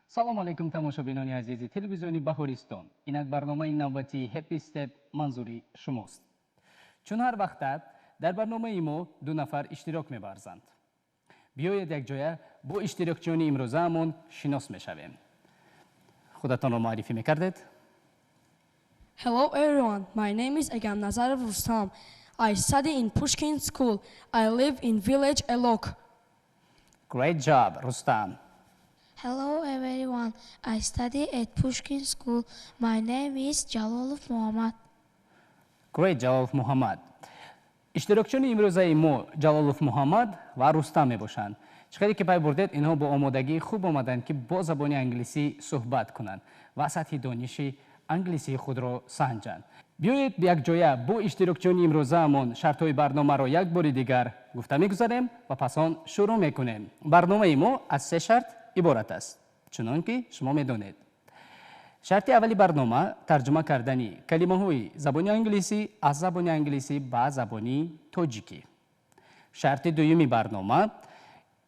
Салом алейкум, тамошобинони азизи телевизиони Баҳористон. Инак барномаи навбатии Happy Step манзури шумост. Чун ҳар вақта дар барномаи мо ду нафар иштирок меварзанд. Биёед, якҷоя бо иштирокчиёни имрӯзаамон шинос мешавем. Худатонро муаррифӣ мекардед? Hello everyone, my name is Egamnazarov Rustam. I study in Pushkin School. I live in village Elok. Great job, Rustam. Hello everyone, I study at Pushkin School. My name is Jalolov Muhammad. Great, Jalolov Muhammad. Иштирокчиёни имрӯзаи мо Ҷалолов Муҳаммад ва Рустам мебошанд. Чӣ хеле ки пай бурдед, инҳо бо омодагии хуб омаданд, ки бо забони англисӣ суҳбат кунанд ва сатҳи дониши англисии худро санҷанд. Биёед, якҷоя бо иштирокчиёни имрӯзаамон шартҳои барномаро як бори дигар гуфта мегузарем ва пас он шурӯъ мекунем. Барномаи мо аз се шарт иборат аст, чунон ки шумо медонед. Шарти аввали барнома тарҷума кардани калимаҳои забони англисӣ аз забони англисӣ ба забони тоҷикӣ. Шарти дуюми барнома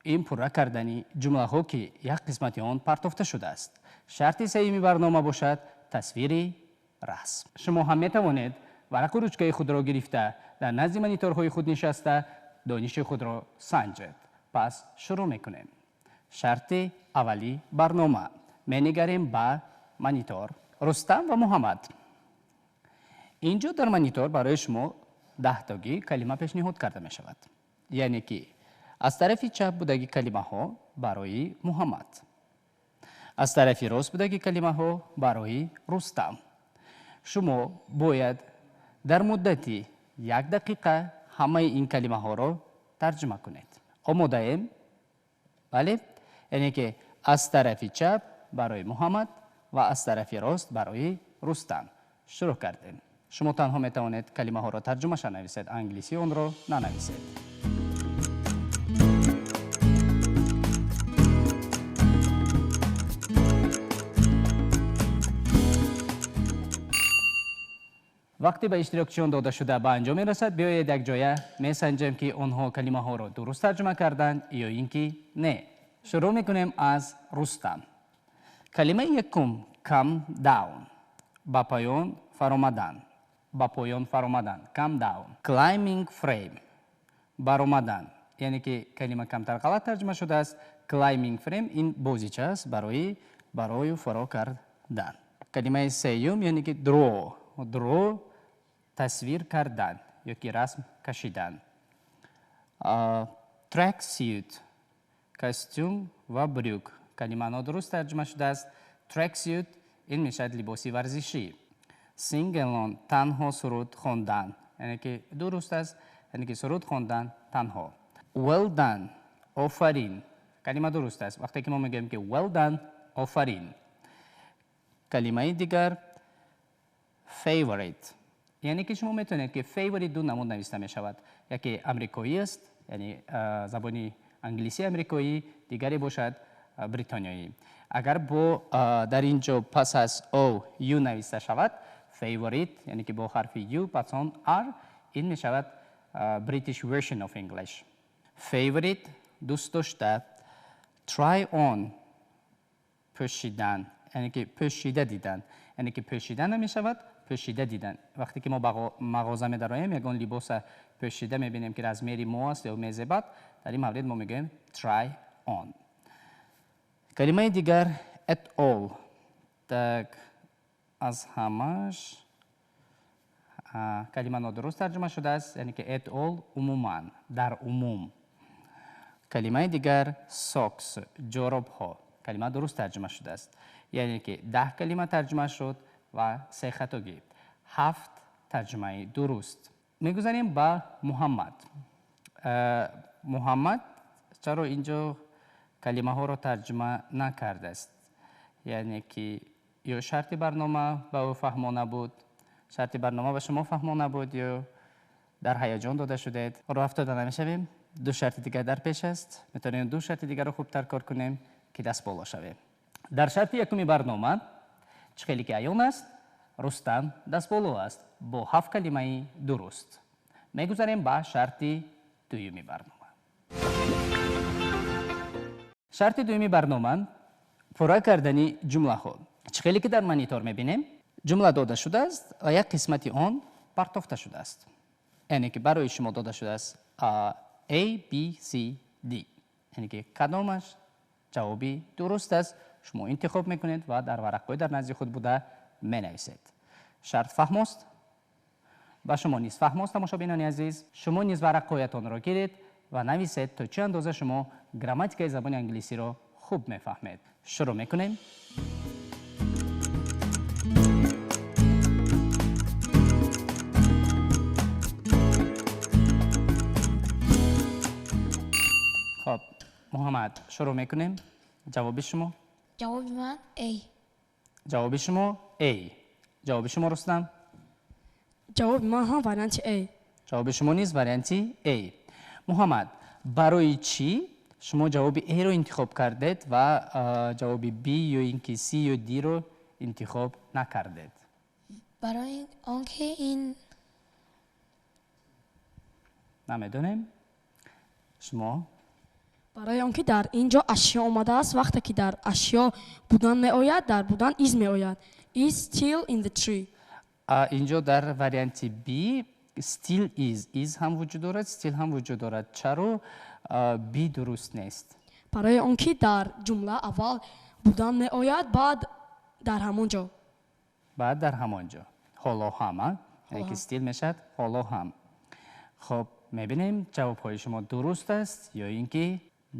ин пурра кардани ҷумлаҳо, ки як қисмати он партофта шудааст. Шарти сеюми барнома бошад тасвири расм. Шумо ҳам метавонед варақу ручкаи худро гирифта, дар назди мониторҳои худ нишаста, дониши худро санҷед. Пас шурӯъ мекунем. Шарти аввали барнома. Менигарем ба монитор. Рустам ва Муҳаммад, ин ҷо дар монитор барои шумо 10-тогӣ калима пешниҳод карда мешавад, яъне ки аз тарафи чап будаги калимаҳо барои Муҳаммад, аз тарафи рост будаги калимаҳо барои Рустам. Шумо бояд дар муддати як дақиқа ҳамаи ин калимаҳоро тарҷума кунед. Омодаем? Бале, яъне ки аз тарафи чап барои Муҳаммад ва аз тарафи рост барои Рустам. Шурӯъ кардем. Шумо танҳо метавонед калимаҳоро тарҷумаша нависед, англисӣ онро нанависед. Вақте ба иштирокчиён дода шуда ба анҷом мерасад, биёед, якҷоя месанҷем, ки онҳо калимаҳоро дуруст тарҷума карданд ё ин ки не. Шурӯъ мекунем аз Рустам. Калимаи якум come down, ба поён фаромадан, ба поён фаромадан, come down. Climbing frame, баромадан, яъне ки калима камтар ғалат тарҷума шудааст. Climbing frame ин бозича аст барои барою фаро кардан. Калимаи сеюм, яъне ки draw, draw тасвир кардан ё ки расм кашидан. Track suit, костюм ва брюк, калима нодуруст тарҷума шудааст. Track suit ин мешавад либоси варзишӣ. Sing alone, танҳо суруд хондан, яъне ки дуруст аст, яъне ки суруд хондан танҳо. Well done, офарин, калима дуруст аст, вақте ки мо мегӯем ки well done, офарин. Калимаи дигар favorite, яъне ки шумо метавонед ки favorite ду намуд нависта мешавад: яке амрикоӣ аст, яъне забони англисии амрикоӣ, дигаре бошад бритониёӣ. Агар бо дар ин ҷо пас аз о u нависта шавад favorite, яъне ки бо ҳарфи u пас он r, ин мешавад British version of English. Favorite, дӯст дошта. Try on, пӯшидан, яъне ки пӯшида дидан, яъне ки пӯшида намешавад, пӯшида дидан. Вақте ки мо ба мағоза медароем, ягон либоса пӯшида мебинем, ки размери мо аст ё мезебад, дар ин маврид мо мегӯем try on. Калимаи дигар at all. Так, аз ҳамаш, калима нодуруст тарҷума шудааст, яъне ки at all умуман, дар умум. Калимаи дигар socks, ҷоробҳо, калима дуруст тарҷума шудааст. Яъне ки 10 калима тарҷума шуд ва се хатогӣ, ҳафт тарҷумаи дуруст. Мегузарем ба Муҳаммад. Муҳаммад чаро инҷо калимаҳоро тарҷума накардааст? Яъне ки ё шарти барнома ба ӯ фаҳмо набуд, шарти барнома ба шумо фаҳмо набуд, ё дар ҳаяҷон дода шудед. Роҳ афтода намешавем. Ду шарти дигар дар пеш аст, метавонем ду шарти дигарро хубтар кор кунем, ки даст боло шавем. Дар шарти якуми барнома, чӣ хеле ки аён аст, Рустам дастболо аст бо ҳафт калимаи дуруст. Мегузарем ба шарти дуюми барнома. Шарти дуюми барнома Пурра кардани ҷумлаҳо. Чӣ хеле ки дар монитор мебинем, ҷумла дода шудааст ва як қисмати он партофта шудааст. Яъне ки барои шумо дода шудааст A, B, C, D. Яъне ки кадомаш ҷавоби дуруст аст, шумо интихоб мекунед ва дар варақҳои дар назди худ буда менависед. Шарт фаҳмост? Ба шумо низ фаҳмост, тамошобинони азиз. Шумо низ варақҳоятонро гиред ва нависед то чӣ андоза шумо грамматикаи забони англисиро хуб мефаҳмед. Шурӯъ мекунем. Хоб, Муҳаммад, шурӯъ мекунем. Ҷавоби шумо? Ҷавоби ман A. Ҷавоби шумо A. Ҷавоби шумо, Рустам? Ҷавоби ман ҳам варианти A. Ҷавоби шумо низ варианти A. Муҳаммад, барои чӣ шумо ҷавоби A-ро интихоб кардед ва ҷавоби B ё ин ки C ё D-ро интихоб накардед? Барои он ки ин намедонем. Шумо? Барои он ки дар ин ҷо ашё омадааст, вақте ки дар ашё будан меояд, дар будан is меояд. Is still in the tree. Инҷо дар варианти B still is, is ҳам вуҷуд дорад, still ҳам вуҷуд дорад. Чаро B дуруст нест? Барои он ки дар ҷумла аввал будан меояд, баъд дар ҳамон ҷо. Баъд дар ҳамон ҷо. Ҳоло ҳам, а? Яъне ки still мешавад ҳоло ҳам. Хоб, мебинем ҷавобҳои шумо дуруст аст ё ин ки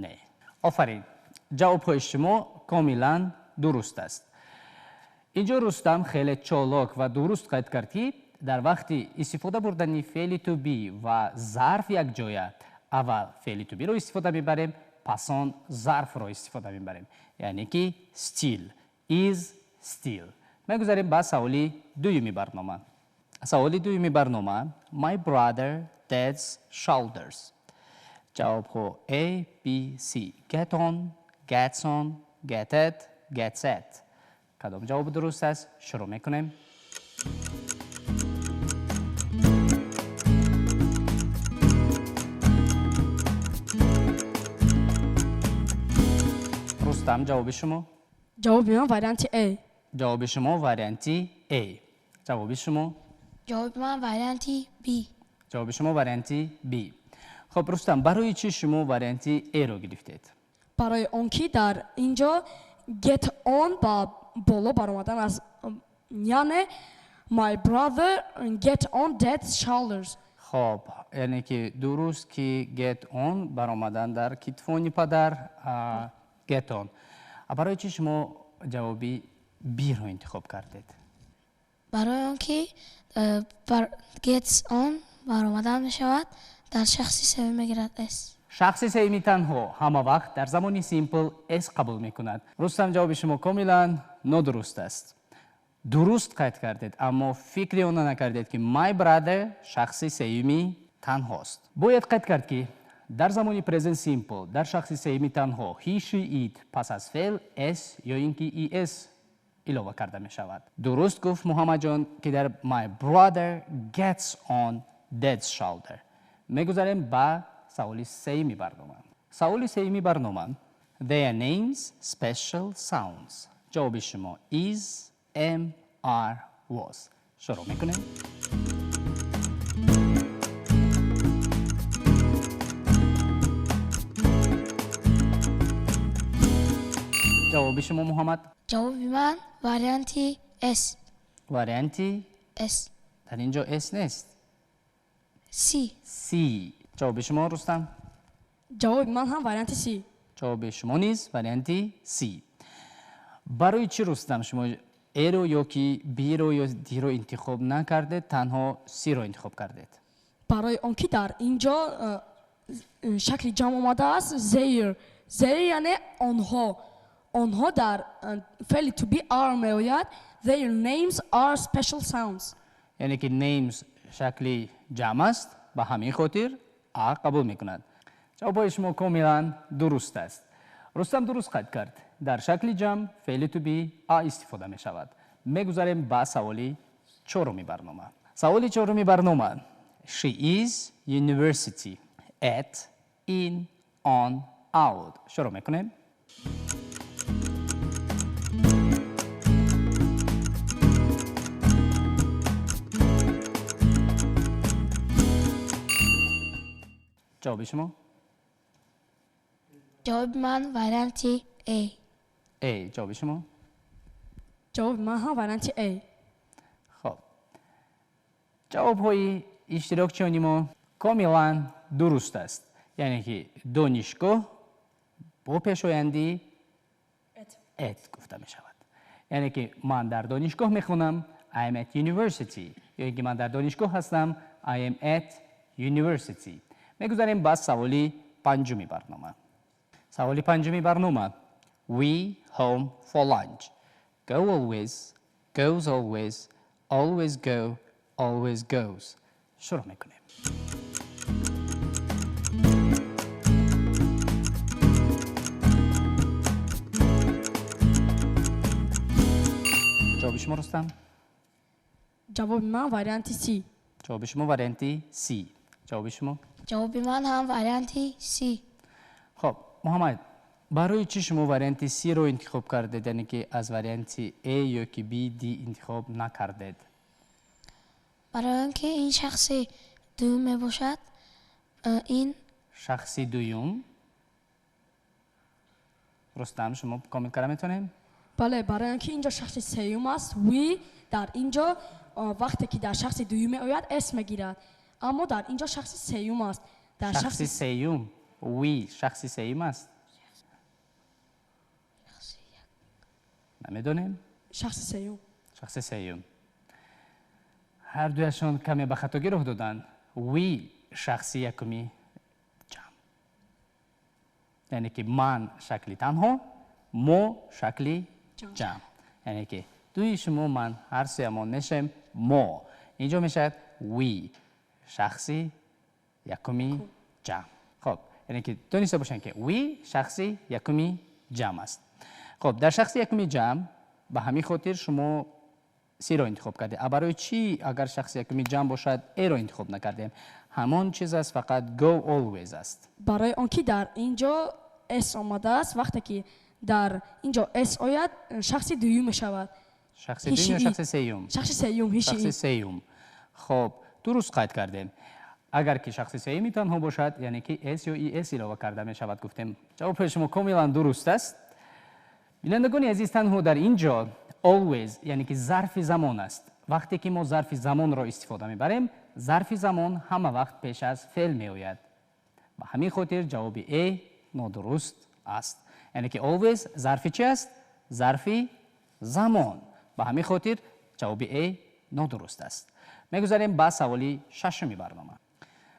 не. Офарин, ҷавобҳои шумо комилан дуруст аст. Инҷо Рустам хеле чолок ва дуруст қайд кард, ки дар вақти истифода бурдани феъли to be ва зарф якҷоя аввал феъли to be-ро истифода мебарем, пас он зарфро истифода мебарем. Яъне ки still, is still. Мегузарем ба саволи дуюми барнома. Саволи дуюми барнома: My brother dad's shoulders. Ҷавобҳо A, B, C. Get on, gets on, get at, gets at. Кадом ҷавоб дуруст аст? Шурӯъ мекунем. Рустам, ҷавоби шумо? Ҷавоби ман варианти A. Ҷавоби шумо варианти A. Ҷавоби шумо? Ҷавоби ман варианти B. Ҷавоби шумо варианти B. Хоб, Рустам, барои чӣ шумо варианти A-ро гирифтед? Барои он ки дар ин ҷо get on ба боло баромадан аз, яъне my brother get on dad's shoulders. Хоб, яъне ки дуруст ки get on баромадан дар китфони падар, get on. А барои чӣ шумо ҷавоби B-ро интихоб кардед? Барои он ки gets on баромадан мешавад, дар шахси сеюм мегирад S. Шахси сеюми танҳо ҳама вақт дар замони simple S қабул мекунад. Рустам, ҷавоби шумо комилан нодуруст аст. Дуруст қайд кардед, аммо фикри она накардед, ки my brother шахси сеюми танҳост. Бояд қайд кард, ки дар замони present simple дар шахси сеюми танҳо he, she, it пас аз феъл s ё ин ки es илова карда мешавад. Дуруст гуфт Муҳаммадҷон, ки дар my brother gets on dad's shoulder. Мегузарем ба саволи сеюми барнома. Саволи сеюми барнома: Their names special sounds. Ҷавоби шумо is, am, are, was. Шурӯъ мекунем. Ҷавоби шумо, Муҳаммад? Ҷавоби ман варианти S. Варианти S. Дар ин ҷо S нест. C. C. Ҷавоби шумо, Рустам? Ҷавоби ман ҳам варианти C. Ҷавоби шумо низ варианти C. Барои чӣ, Рустам, шумо A-ро ё ки B-ро ё D-ро интихоб накардед, танҳо C-ро интихоб кардед? Барои он ки дар ин ҷо шакли ҷамъ омадааст, their. Their яъне онҳо. Онҳо дар феъли to be are меояд. Their names are special sounds. Яъне ки names шакли ҷамъ аст, ба ҳамин хотир А қабул мекунад. Ҷавобҳои шумо комилан дуруст аст. Рустам дуруст қайд кард. Дар шакли ҷамъ феъли to be а истифода мешавад. Мегузарем ба саволи чоруми барнома. Саволи чоруми барнома: She is university at, in, on, out. Шурӯъ мекунем. Ҷавоби шумо? Ҷавоби ман варианти A. A. Ҷавоби шумо? Ҷавоби ман ҳам варианти A. Хуб, ҷавобҳои иштирокчиёни мо комилан дуруст аст. Яъне ки донишгоҳ бо пешоянди at гуфта мешавад. Яъне ки ман дар донишгоҳ мехонам, I am at university. Ё ин ки ман дар донишгоҳ ҳастам, I am at university. Мегузарем ба саволи панҷуми барнома. Саволи панҷуми барнома. We home for lunch. Go always, goes always, always go, always goes. Шурӯъ мекунем. Ҷавоби шумо, Рустам? Ҷавоби ман варианти C. Ҷавоби шумо варианти C. Ҷавоби шумо? Ҷавоби ман ҳам варианти C. Хуб, Муҳаммад, барои чӣ шумо варианти C-ро интихоб кардед, яъне ки аз варианти A ё ки B, D интихоб накардед? Барои он ки ин шахси дуюм мебошад, ин шахси дуюм. Рустам, шумо комил карда метавонем? Бале, барои он ки инҷо шахси сеюм аст, we дар инҷо вақте ки дар шахси дуюм меояд, s мегирад. Аммо дар инҷо шахси сеюм аст. Дар шахси сеюм, we шахси сеюм аст. Намедонем? Шахси сеюм. Шахси сеюм. Ҳар дуяшон каме ба хатогӣ роҳ доданд. We шахси якуми ҷамъ. Яъне ки ман шакли танҳо, мо шакли ҷамъ. Яъне ки дуи шумо, ман, ҳар сеямон мешавем мо. Инҷо мешавад we, шахси якуми ҷамъ. Хуб, яъне ки дониста бошанд ки we шахси якуми ҷамъ аст. Хуб, дар шахси якуми ҷамъ ба ҳамин хотир шумо C-ро интихоб кардед. А барои чӣ агар шахси якуми ҷамъ бошад A-ро интихоб накардем? Ҳамон чиз аст, фақат go always аст. Барои он ки дар инҷо S омадааст, вақте ки дар инҷо S ояд, шахси дуюм мешавад. Шахси дуюм ё шахси сеюм? Шахси сеюм, ҳиши. Шахси сеюм. Хуб, дуруст қайд кардем. Агар ки шахси сеюми танҳо бошад, яъне ки S ё ES илова карда мешавад, гуфтем. Ҷавоби шумо комилан дуруст аст. Бинандагони азиз, танҳо дар ин ҷо always, яъне ки зарфи замон аст. Вақте ки мо зарфи замонро истифода мебарем, зарфи замон ҳама вақт пеш аз феъл меояд. Ба ҳамин хотир ҷавоби A нодуруст аст. Яъне ки always зарфи чи аст? Зарфи замон. Ба ҳамин хотир ҷавоби A нодуруст аст. Мегузарем ба саволи шашуми барнома.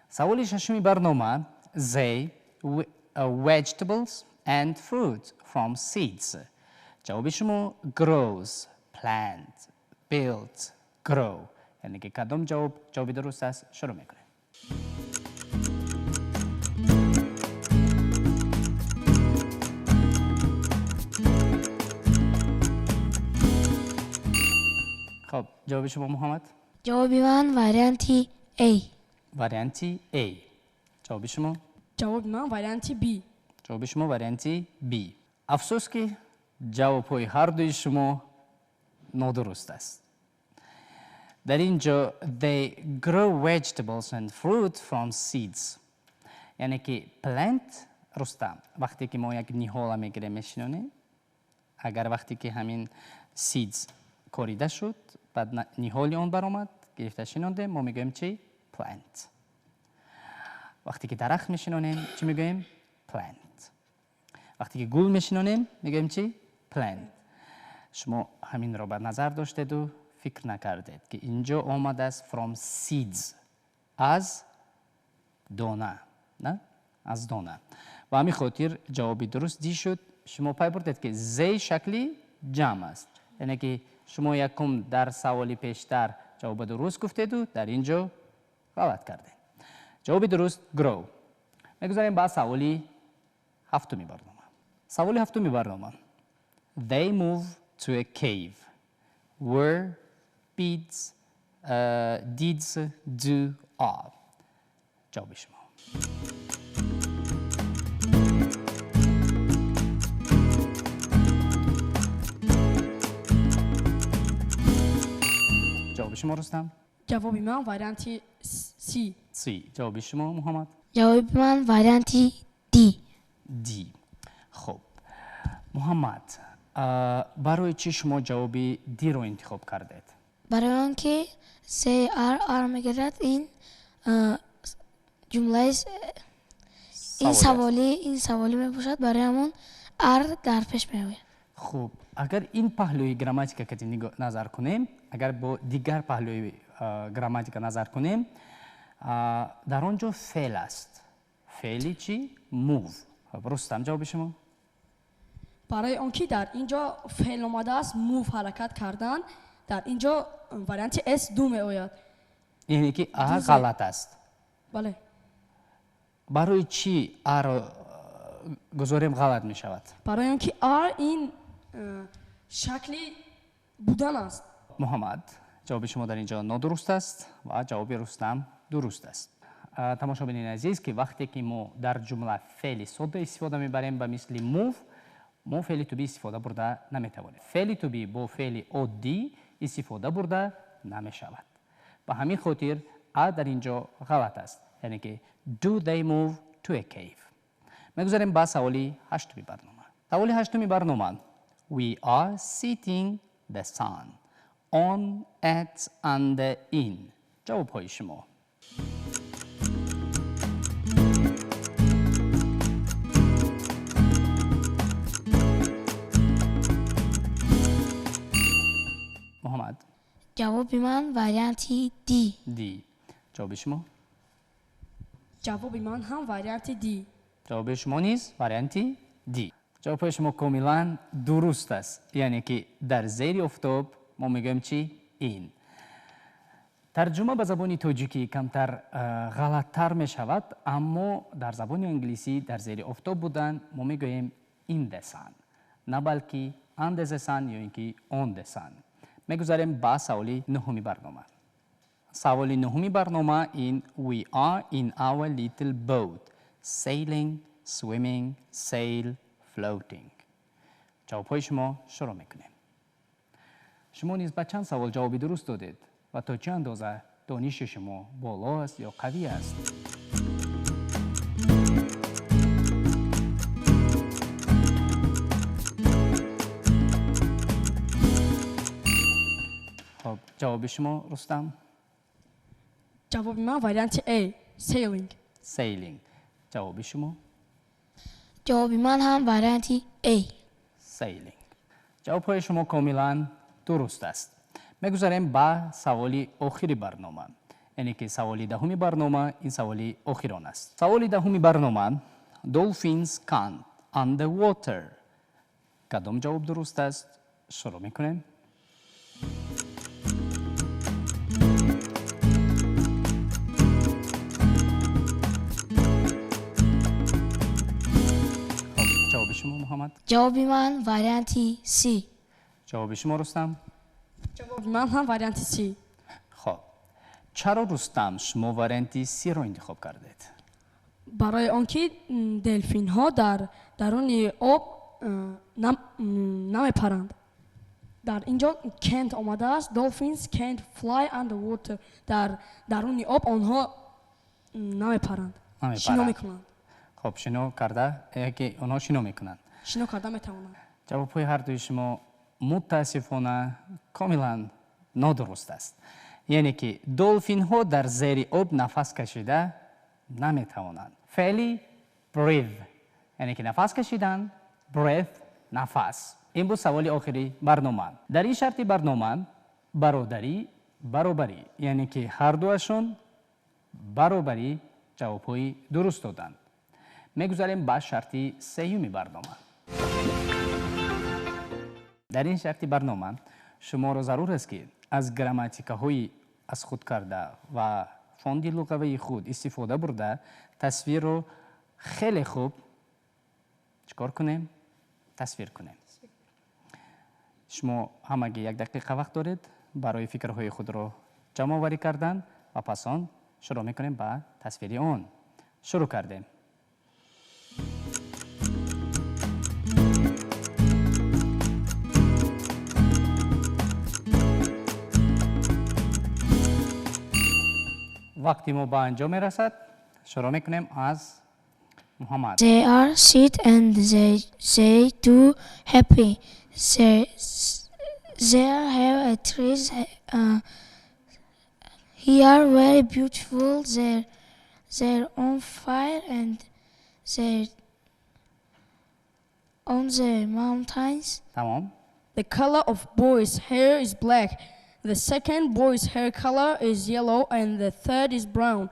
Саволи шашуми барнома: they vegetables and fruit from seeds. Ҷавоби шумо grows, plant, build, grow. Яъне ки кадом ҷавоб ҷавоби дуруст аст? Шурӯъ мекунем. Хуб, ҷавоби шумо, Муҳаммад? Ҷавоби ман варианти A. Варианти A. Ҷавоби шумо? Ҷавоби ман варианти B. Ҷавоби шумо варианти B. Афсӯс ки ҷавобҳои ҳар дуи шумо нодуруст аст. Дар ин ҷо they grow vegetables and fruit from seeds. Яъне ки plant, Рустам, вақте ки мо як ниҳола мегирем, мешинонем, агар вақте ки ҳамин seeds корида шуд, баъд ниҳоли он баромад, гирифта шинондем, мо мегӯем чи? Plant. Вақте ки дарахт мешинонем, чӣ мегӯем? Plant. Вақте ки гул мешинонем, мегӯем чи? Plant. Шумо ҳаминро ба назар доштеду фикр накардед, ки инҷо омадааст from seeds, аз дона, на? Аз дона. Ба ҳамин хотир ҷавоби дуруст D шуд. Шумо пай бурдед, ки they шакли ҷамъ аст. Яъне ки шумо якум дар саволи пештар ҷавоби дуруст гуфтеду дар ин ҷо ғалат кардед. Ҷавоби дуруст grow. Мегузарем ба саволи ҳафтуми барнома. Саволи ҳафтуми барнома. They move to a cave where beads, deeds do are. ҷавоби шумо. Ҷавоби шумо, Рустам? Ҷавоби ман варианти C. C. Ҷавоби шумо, Муҳаммад? Ҷавоби ман варианти D. D. Хуб, Муҳаммад, барои чӣ шумо ҷавоби D-ро интихоб кардед? Барои он ки they are, are мегирад, ин ҷумлаи ин саволӣ, ин саволӣ мебошад, барои ҳамон are дар пеш меояд. Хуб, агар ин паҳлӯи грамматика кати назар кунем, агар бо дигар паҳлӯи грамматика назар кунем, дар он ҷо феъл аст. Феъли чӣ? Move. Рустам, ҷавоби шумо? Барои он ки дар ин ҷо феъл омадааст, move ҳаракат кардан, дар ин ҷо варианти S ду меояд. Яъне ки А ғалат аст. Бале. Барои чӣ А-ро гузорем ғалат мешавад? Барои он ки are ин шакли будан аст. Муҳаммад, ҷавоби шумо дар ин ҷо нодуруст аст ва ҷавоби Рустам дуруст аст. Тамошобинони азиз, ки вақте ки мо дар ҷумла феъли сода истифода мебарем ба мисли move, мо феъли to be истифода бурда наметавонем. Феъли to be бо феъли оддӣ истифода бурда намешавад. Ба ҳамин хотир А дар ин ҷо ғалат аст, яъне ки do they move to a cave. Мегузарем ба саволи ҳаштуми барнома. Саволи ҳаштуми барнома: We are sitting the sun on, at, under, in. Ҷавобҳои шумо. Муҳаммад. Ҷавоби ман варианти D. D. Ҷавоби шумо? Ҷавоби ман ҳам варианти D. Ҷавоби шумо низ варианти D. Ҷавобҳои шумо комилан дуруст аст. Яъне ки дар зери офтоб мо мегӯем чӣ? Ин. Тарҷума ба забони тоҷикӣ камтар ғалаттар мешавад, аммо дар забони англисӣ дар зери офтоб будан мо мегӯем in the sun, на балки under the sun ё ин ки on the sun. Мегузарем ба саволи нуҳуми барнома. Саволи нуҳуми барнома ин: We are in our little boat, sailing, swimming, sail, floating. Ҷавобҳои шумо шурӯъ мекунем. Шумо низ ба чанд савол ҷавоби дуруст додед ва то чӣ андоза дониши шумо боло аст ё қавӣ аст? Хуб, ҷавоби шумо, Рустам? Ҷавоби ман варианти A, sailing. Sailing. Ҷавоби шумо? Ҷавоби ман ҳам варианти A. Sailing. Ҷавобҳои шумо комилан дуруст аст. Мегузарем ба саволи охири барнома. Яъне ки саволи даҳуми барнома ин саволи охирон аст. Саволи даҳуми барнома: Dolphins can't underwater. Кадом ҷавоб дуруст аст? Шурӯъ мекунем. Хуб, ҷавоби шумо, Муҳаммад? Ҷавоби ман варианти C. Ҷавоби шумо, Рустам? Ҷавоби ман ҳам варианти C. Хуб, чаро, Рустам, шумо варианти C-ро интихоб кардед? Барои он ки делфинҳо дар даруни об намепаранд. Дар ин ҷо can't омадааст. Dolphins can't fly underwater. Дар даруни об онҳо намепаранд. Намепаранд. Шино мекунанд. Хуб, шино карда, ки онҳо шино мекунанд. Шино карда метавонанд. Ҷавобҳои ҳардуи шумо мутаассифона комилан нодуруст аст. Яъне ки долфинҳо дар зери об нафас кашида наметавонанд. Феъли breathe, яъне ки нафас кашидан, breath нафас. Ин буд саволи охири барнома. Дар ин шарти барнома бародарӣ баробарӣ, яъне ки ҳардуашон баробарӣ ҷавобҳои дуруст доданд. Мегузарем ба шарти сеюми барнома. Дар ин шарти барнома шуморо зарур аст, ки аз грамматикаҳои аз худ карда ва фонди луғавии худ истифода бурда тасвирро хеле хуб чикор кунем? Тасвир кунем. Шумо ҳамагӣ як дақиқа вақт доред барои фикрҳои худро ҷамъоварӣ кардан ва пас он шурӯъ мекунем ба тасвири он. Шурӯъ кардем. Вақти мо ба анҷом мерасад. Шурӯъ мекунем аз Муҳаммад. They are sit and they do happy. They have a trees here very beautiful. They're on fire and they're on the mountains. Тамом. The color of boy's hair is black. The second boy's hair color is yellow and the third is brown.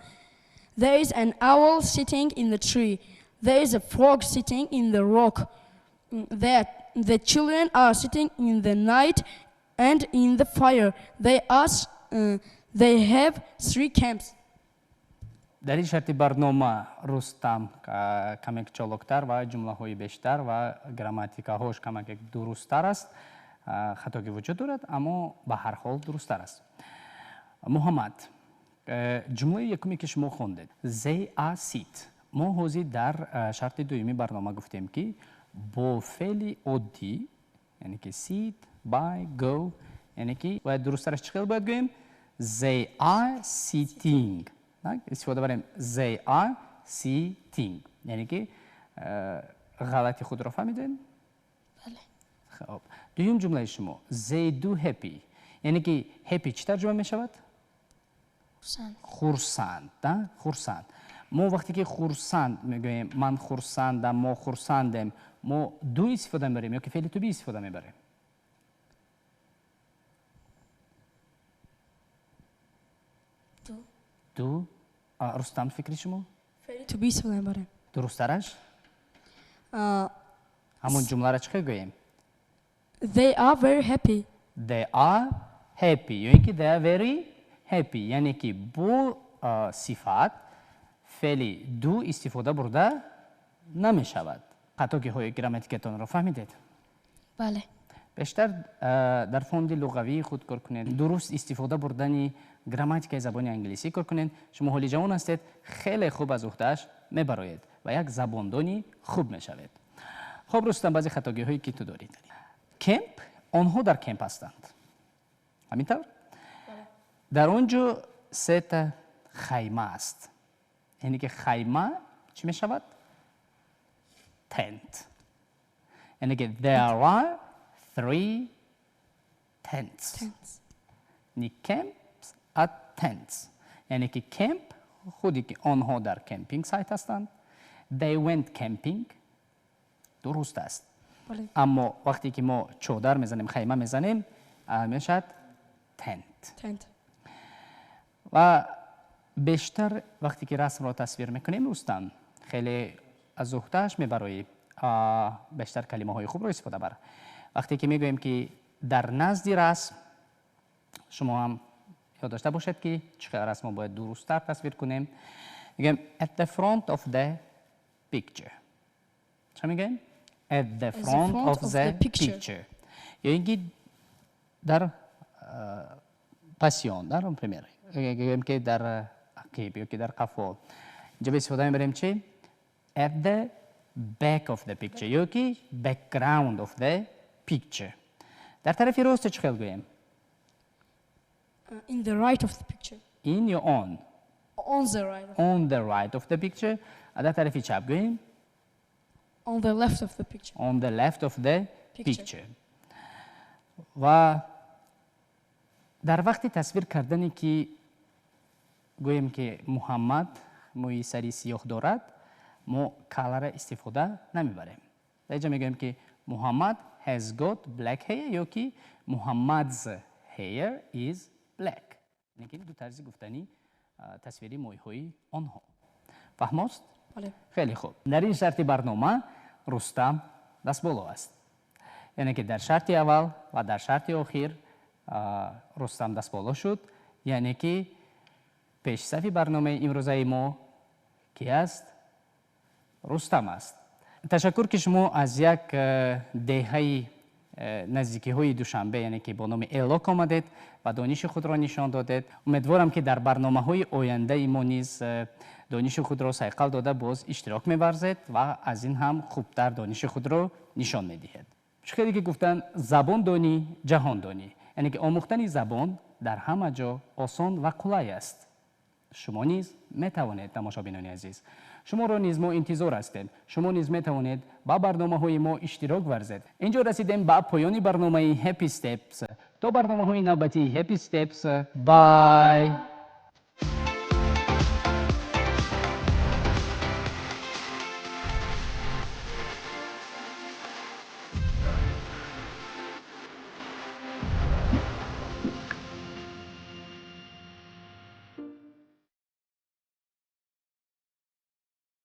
There is an owl sitting in the tree. There is a frog sitting in the rock. The children are sitting in the night and in the fire. They have three camps. Дар ин шарти барнома Рустам камек чолоктар ва ҷумлаҳои бештар ва грамматикаҳош камак дурусттар аст. Хатогӣ вуҷуд дорад, аммо ба ҳар ҳол дурусттар аст. Муҳаммад, ҷумлаи якуме ки шумо хондед, they are sit. Мо ҳозир дар шарти дуюми барнома гуфтем, ки бо феъли оддӣ, яъне ки sit, buy, go, яъне ки бояд дурусттараш чӣ хел бояд гӯем? They are sitting. Истифода барем they are sitting. Яъне ки ғалати худро фаҳмидем? Бале. Хоб. Дуюм ҷумлаи шумо they do happy. Яъне ки happy чӣ тарҷума мешавад? Хурсанд. Хурсанд, да? Хурсанд. Мо вақте ки хурсанд мегӯем, ман хурсандам, мо хурсандем, мо do истифода мебарем ё ки феъли to be истифода мебарем? Do. Do. Рустам, фикри шумо? Феъли to be истифода мебарем. Дурусттараш? Ҳамон ҷумларо чӣ хел гӯем? They are very happy. They are happy. Ё ин ки they are very happy. Яъне ки бо сифат феъли do истифода бурда намешавад. Хатогиҳои грамматикатонро фаҳмидед? Бале. Бештар дар фонди луғавии худ кор кунед, дуруст истифода бурдани грамматикаи забони англисӣ кор кунед. Шумо ҳоли ҷавон ҳастед, хеле хуб аз уҳдааш мебароед ва як забондони хуб мешавед. Хоб, Рустам, баъзе хатогиҳое ки ту дорӣ. Кемп, онҳо дар кемп ҳастанд. Ҳамин тавр? Дар он ҷо сета хайма аст. Яъне ки хайма чӣ мешавад? Tent. Яъне ки there are three tents. Tents. Ни camps are tents. Яъне ки кемп, худи ки онҳо дар camping site ҳастанд. They went camping. Дуруст аст. Бале. Аммо вақте ки мо чодар мезанем, хайма мезанем, мешавад tent. Tent. Ва бештар вақте ки расмро тасвир мекунем, Рустам, хеле аз уҳдааш мебароӣ, бештар калимаҳои хубро истифода бар. Вақте ки мегӯем ки дар назди расм, шумо ҳам ёд дошта бошед ки чӣ қадар расмро бояд дурусттар тасвир кунем. Мегӯем at the front of the picture. Чӣ мегӯем? At the front of the picture. Ё ин ки дар пасион, дар, например, гӯем ки дар ақиб ё ки дар қафо. Инҷо ба истифода мебарем чӣ? At the back of the picture ё ки background of the picture. Дар тарафи рост чӣ хел гӯем? In the right of the picture. In ё on? On the right. On the right of the picture. Дар тарафи чап гӯем? On the left of the picture. On the left of the picture. Picture. Ва дар вақти тасвир кардане ки гӯем ки Муҳаммад мӯи сари сиёҳ дорад, мо color ра истифода намебарем. Дар инҷо мегӯем ки Муҳаммад has got black hair ё ки Muhammad's hair is black. Яъне ки ду тарзи гуфтани тасвири мӯйҳои онҳо. Фаҳмост? Бале. Хеле хуб. Дар ин шарти барнома Рустам дастболо аст. Яъне ки дар шарти аввал ва дар шарти охир Рустам дастболо шуд. Яъне ки пешсафи барномаи имрӯзаи мо ки аст? Рустам аст. Ташаккур ки шумо аз як деҳаи наздикиҳои Душанбе, яъне ки бо номи Элок омадед ва дониши худро нишон додед. Умедворам ки дар барномаҳои ояндаи мо низ дониши худро сайқал дода боз иштирок меварзед ва аз ин ҳам хубтар дониши худро нишон медиҳед. Чӣ хеле ки гуфтанд, забон донӣ, ҷаҳон донӣ. Яъне ки омӯхтани забон дар ҳама ҷо осон ва қулай аст. Шумо низ метавонед, тамошобинони азиз. Шуморо низ мо интизор ҳастем. Шумо низ метавонед ба барномаҳои мо иштирок варзед. Инҷо расидем ба поёни барномаи Happy Steps. То барномаҳои навбатии Happy Steps, bye.